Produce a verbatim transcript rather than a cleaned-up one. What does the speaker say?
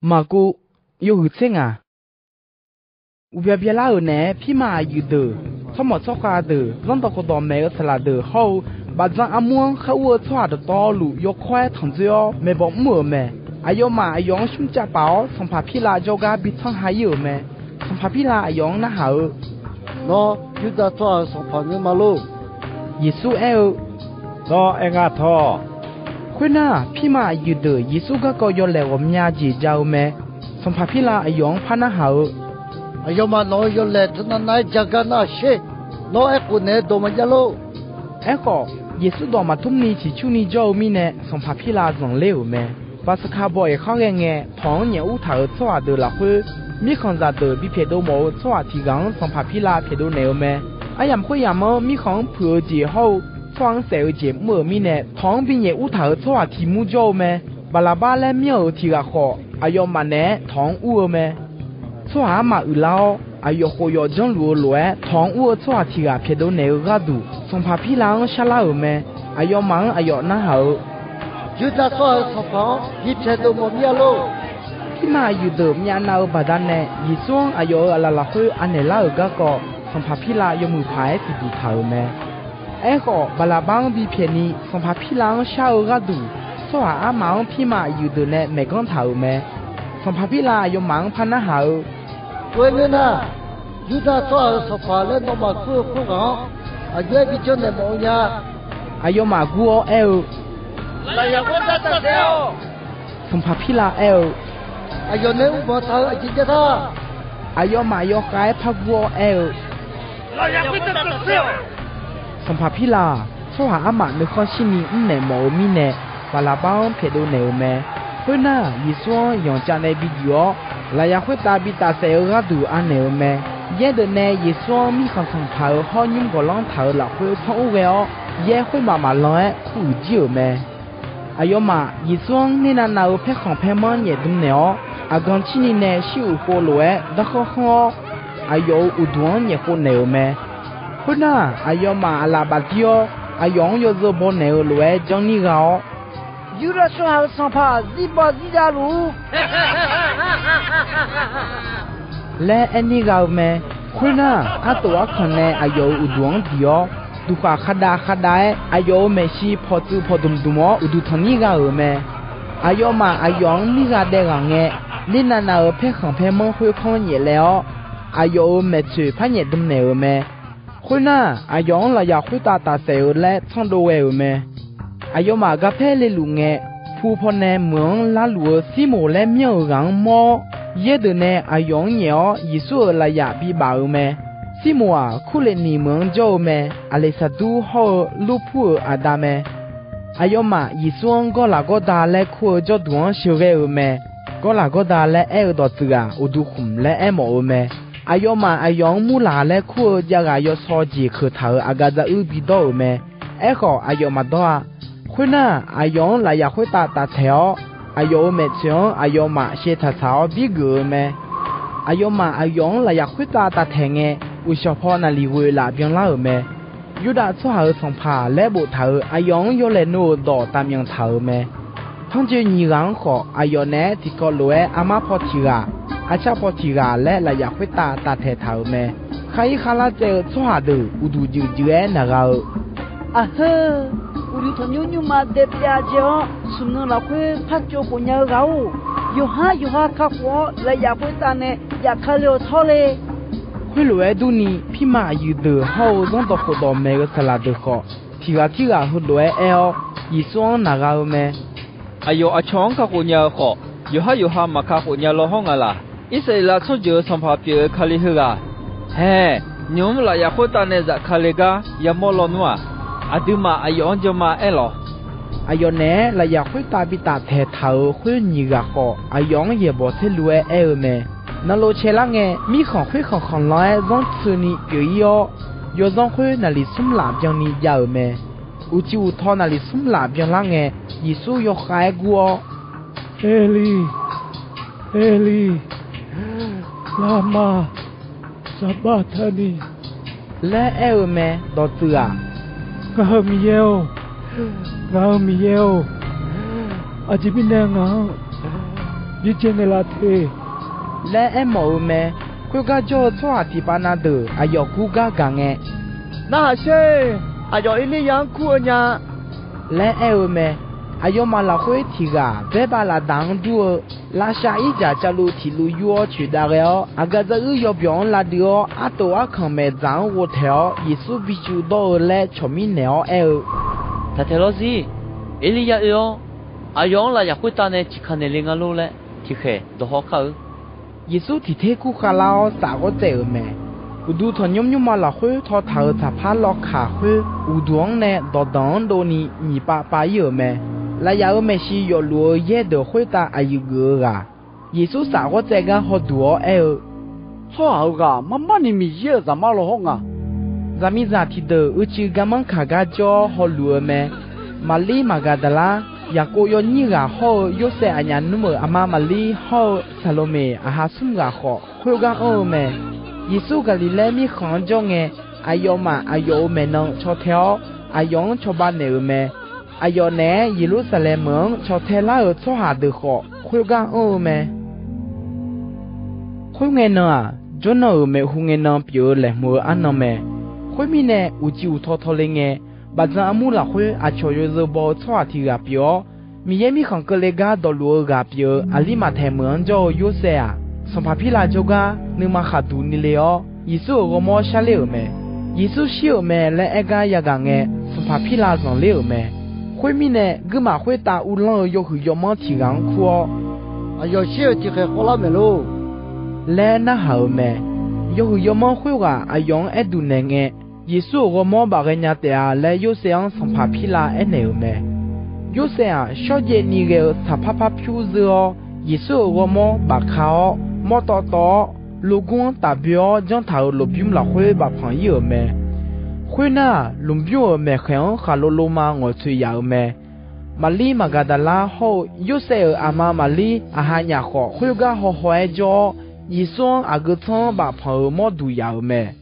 Maqkuv, yawhuiq tser ngaq. Uqbya byalar-euq naeq-aer, pirma aqyuif deuq, tsawrmawq tsawrkhav deuq, zanrdawq khofdawq maeq-eu saqlaq deuq hawr-eu, bafdzanr armur-anr khar ur-eu tsawrhaq dawqtawvluf yawkawr-aer tanq dzoer-awr maeqbawq mr-euq mae. Aqyawfmaf aqyawf-anr shmr cav paf-awr, sanqpaq Pirlav jawrgar bi tsanr ha-ir-euq mae. Sanqpaq Pirlav aqyawf-anr narhaq-eu, Nawr Yurdav tsawrhaq-euq sanqpaq ngeur ma lor. Yeqsur aer-eu, Nawr aer ngar tawr. Khoernar, pirma aqyuif deuq Yeqsur garkawv yawlaeq ghawqmya jeq ja-eu mae. Sanqpaq Pirlav aqyawf-anr par narhaq-eu, Aqyawfmaf nawq-euq yawlaeq teunav nav-aer ja gar nar-aq sher. Nawr aerkhof naeq-aer dawq maqjav lor. Aerkhawf, Yeqsur dawq maqtmr ni ciqcurni jawr-eu mirnae, sanqpaq Pirlav zanqler-euq mae. Baqsaqkaq baw-iq khar ghae ngae, tawq-anr nyaef ur taq-euq tsawrhaq deuq lafkhoer, mirkhanqzaq deuq bi pyaeqdov mawf-eu tsawrhaq tiq ghaq-anr sanqpaq Pirlav pyaeqdov naeq-eu mae. Aryamq khoeryamq-anr mirkhanq-anr puiq-eu jeq hawr-eu, tsawrhaq-anr saef-eu jeq mr-euq mirnae, tawq-anr bi nyaef ur taq-euq tsawrhaq tiq mur jawr-eu mae. Baqlaqbar laer myanr-euq tiq ghaq khawf, aqyawfmaf naeq-aer tawq-anr ur-eu mae. Tsawrhaq armaf uiqlar-awr, aqyawf khof yawf janrluf-eu lof-aer, tawq-anr ur-eu tsawrhaq tiq ghaq pyaeqdov naeq-eu gharduq, sanqpaq Pirlav-anr sharlar-euq mae. Aqyawfmaf-anr aqyawf narhaq-eu, Yurdav tsawrhaq-euq sanqpaq-anr bi pyaeqdov mawf mir-a lor. Pirma aqyuif deuq myavnav-eu baqdanae, Yeqsur-anr aqyawf-euq aqlaf lafkhoer anaeq lar-euq garkawv, sanqpaq Pirlav yawmuiq paq-aer tiqduq taq-euq mae. Aerkhawf, Baqlaqbar-anr bi pyaeqni sanqpaq Pirlav-anr shar-eu gharduq, tsawrhaq armaf-anr pirma aqyuif deuq nae maeqganr taq-euq mae. Sanqpaq Pirlav aqyawfmaf-anr par narhaq-eu, Tov-aer ngeur nar, Yurdav tsawrhaq-euq sanqpaq laer nawmaf kur-eu khoerghaq-anr, aqjox-aer bi janrnaeq mawf-eu nya. Aqyawfmaf gur-awr aer-eu, Lafyaq khoertav tafsaef-awq. Sanqpaq Pirlav aer-eu, Aqyawf nae uvbanq taq-eu aqjeq jav ta. Aqyawfmaf yawkhav-aer par gur-awr aer-eu, Lafyaq khoertav tafsaef-awq. Sanqpaq Pirlav-aq, tsawrhaq armaf nuikhanr shirni mrnaeq mawf-eu mirnae, Baqlaqbar-anr pyaeqdov naeq-euq mae. Khoernar, Yeqsur-anr yanqcav nae bi juif-awr, lafyaq khoertav bi tafsaef-eu gharduq anaeq-euq mae. Yaer deuq nae Yeqsur-anr mirkhanq tanqpaq-euq hawr nymr gawqlanr taq-euq lafkhoer tsanr ur ghae-awr, yaer khoermaf maqlan-aer kuruiq jir-euq mae. Aqyawfmaf Yeqsur-anr ner navnav-eu paerkhanq paermanr nyaef dm naeq-awr, aqgan cirni nae shir uq khov lof-aer darkhanr khanr-awr, aqyawf-euq uqduq-anr nyaef khov naeq-euq mae. Khoernar, aqyawfmaf aqlaf bafdir-awr, aqyawf-anr yawzeu baw naeq-eu lof-aer janr nir gha-awr, Yurdav tsawrhaq-euq sanqpaq zirbaw zirza luf-ur laer aer nir gha-eu mae. Khoernar, artof arkanq nae aqyawf-euq uqduq-anr diq-awr, duqkhaq khadav khadav-aer aqyawf-euq maeqshi pawqtsuif pawqdmq dmq-awr uqduq tanq nir gha-euq mae. Aqyawfmaf aqyawf-anr nir gha daev ghaq ngae, ner navnav-euq paerkhanq paermanr khoerkanr nyaef laev-awr, aqyawf-euq maeqtsoeq par nyaef dm naeq-euq mae. Khoernar, aqyawf-anr lafyaq khoertav tafsaef-eu laer tsanrdov ghae-euq mae. Aqyawfmaf garpaer leluf ngae, pu pawnae meuq-anr larluf-eu Sirmoq laer myanr-euq ghaq-anr mawr-awr, yaer deuq nae aqyawf-anr nyaef-awr Yeqsur-euq lafyaq bibaf-euq mae. Sirmoq-aq, Kurleqniq meuq-anr jawr-eu mae. Aqleqsaqdur hawr-eu Lurpur-euq aqda mae. Aqyawfmaf Yeqsur-anr Gawrlaq Gawrda laer kur-eu jawrduq-anr sheuqghae-euq mae. Gawrlaq Gawrda laer aer-eu dawqtsuif-aq, Uqduq khmq laer aermawf-eu mae. Aqyawfmaf aqyawf-anr Murlaq laer kur-eu javghaq yawsaw jeq keuq taq-euq aqgaf dzaruir bidawr-euq mae. Aerkhawf, aqyawf maqdawr-a. Khoernar, aqyawf-anr lafyaq khoertav taftaeq-awr, aqyawf-euq maeqtsoeq-anr aqyawfmaf shaev taq tsaq-awr birgeuf-eu mae. Aqyawfmaf aqyawf-anr lafyaq khoertav taftaeq ngae, uqshawq paw naqliq ghoeq laf byanlar-euq mae. Yurdav tsawrhaq-euq sanqpaq laer boftaq-euq aqyawf-anr yawlaeq nov-euq dawq taf myanq taq-euq mae. Tanrjoe nyiq ghaq-anr khawf, aqyawf naeq-aer tiqkawv lof-aer armar paw tiq ghaq, arcar paw tiq ghaq laer lafyaq khoertav taftaeq taq-euq mae. Khar-ir kharlar tsaev-eu tsawrhaq deuq uqduq juif juif-aer naq gha-eu, Aq heu, uqduq tanqnymr nymrma dae pyav dzae-awr, smq nan lafkhoer par tsov khof nya-eu ghaq-or, yawqhar yawqha kakhof-awr lafyaq khoertav nae yaf ka le-awq tawr le. Khoerlof-aer durni, pirma aqyuif deuq hawr-eu zanrdawq khofdawq maeq-eu saqlaq deuq khawf, tiq ghaq tirghaq heulof-aer aer-awr, Yeqsur-anr naq gha-eu mae. Aqyawf aqcawq-anr kakhof nya-eu khawf, yawqhar yawqha maqkakhof nya law hawr nga laq. Irsaqleqlav tsawrjeuq-euq sanqpaq pyeuf-eu Kali heughaq, haeq, nymq-mr lafyaq khoertav nae zafkale gar yamawr lawnmr-aq, aqduimaf aqyawf-anr jan ma aer lawq. Aqyawf naeq-aer lafyaq khoertav bi taftaeq taq-euq khoer nyiq ghaq khawf, aqyawf-anr yaeqbawq saerlu-aer aer-eu mae. Nanlov caelar ngae, mirkhanq khoerkhanq khanqlan-aer zanrtsuini pyeuf-ir-awr, yawzanr khoer naqliq smr laf byanni jav-euq mae. Uqcif uqtaw naqliq smr laf byanlar ngae, Yeqsur yawkhav-aer gur-awr, Erliq, Erliq, laqmaq saqbaqtaqniq laer aer-eu mae. Dawqtsuif-aq, Ngaq-euq Miqyaer-or, ngaq-euq Miqyaer-or, aqjeq mirnae ngaq-anr Byaerdzae naeqlaf te laer aermawf-eu mae. Khoergar jawr-eu tsawrhaq tiqpav na deuq aqyawf gur gar gaq ngae, Narhaq sher-eq. Aqyawf Erliryav-anr kur-eu nya laer aer-eu mae. Aqyawfmaf lafkhoer tiq ghaq baerbav lafdaq-anr dur-eu lavshav irdzaq cavluv tiq luv yur-awr coeqdav ghae-awr, aqgaf zaruir yawbyawq-anr lavdui-awr, artof arkanq maeqdzaq-anr ghovtaeq-awr, Yeqsur bi cuv dawr-eu laer cawq mirnaeq-awr aer-eu, Taq taeq lawr zir. Erliryav oe-awr, aqyawf-anr lafyaq khoertav nae ciqkaq naeq le nga lor laer tiqkhaeq dawq haw kar-eu. Yeqsur tiq ter kur khavlar-awr saf ghawr tsaev-euq mae. Uqduq tanqnymr nymrma lafkhoer tawtaq-euq taqpar lawvkaq khoer, uqduq-anr nae dawqdanq-anr dovni nyiq pav pav ir-euq mae. Lafyaf-euq maeqshi yawfluf-eu yaer deuq khoertav aqyuif geuf-eu ghaq, Yeqsur saf ghawr tsaev gar hawduq-awr aer-eu, Tsawrhaq-euq ghaq mar mar ni Miqyaer-euq Zaqmar law hawr nga. Zaqmiqzaq tiqdeuq uicuiv garmanr kaq gar jawr-awr hawluf-eu mae. Maqlir Maqgaqdaqlar, Yaqkov yawnyir ghaq hawr-eu Yorsaev aqnyaf nmr-euq aqma Maqlir hawr-eu Saqloqmeq aqha smr ghaq khawf, khoergar anr-eu mae. Yeqsur Gaqliqlaer mirkhanq-anr jawr ngae, aqyawfmaf aqyawf-euq maeqnan caw tae-awr, aqyawf-anr cawba naeq-euq mae. Aqyawf naeq-aer Yeqlursaqlaeq meuq-anr caw tae lar-euq tsawrhaq deuq khawf, khoergar anr-eu mae. Khoerngae nan-aq, jawrnan-euq maeqhu ngae nan pyeuf-eu laeqhmq-eu arnan mae. Khoermirnae, uqcif uqtaw taw le ngae, bafdzan armur lafkhoer aqcawq yawzeu baw-eu tsawrhaq tiq ghaq pyeuf-awr, Miqyaer Mirkhanq keuvle gar dawqluf-eu ghaq pyeuf-eu Aqlirmaqtaeq meuq-anr jawr-eu Yorsaev-aq, sanqpaq Pirlav jawrgar nuima khaqduq ni le-awr, Yeqsur-euq ghawrmawr sharler-euq mae. Yeqsur shir-euq mae laer aer gar yagaq ngae, sanqpaq Pirlav zanqler-euq mae. Khoermirnae, guirmaf khoertav uvlanr-eu yawhuiq yawmanr tiq ghaq-anr kur-awr, Aqyawf shir-euq tiqkhaeq khawvlar maeq lor laer narhaq-euq mae. Yawhuiq yawmanr khoerghaq aqyawf-anr aer duq naeq ngae, Yeqsur-euq ghawrmawr baf ghaenya taef-a laer Yorsaev-anr sanqpaq Pirlav aernaeq-euq mae. Yorsaev-aq, shawrjaev ni ghae-eu saqpar par pyur zeur-awr, Yeqsur-euq ghawrmawr bafka-awr, mawrtawv tawv-awr, logur-anr taf boe-awr janr taq-euq lmqbymr lafkhoer bafpanq ir-euq mae. Khoernar, lmqbymr-euq maeqkhaeq-anr khaqlo loma ngawqtsoeq yaf-euq mae. Maqlir Maqgaqdaqlar hawr-eu Yorsaev-euq aqma Maqlir aqha nyaf khawf, khoergar hawhaw-aer jawr-awr, Yeqsur-anr aqgeu tsanr-anr bafpanq-euq mawr duq yaf-euq mae.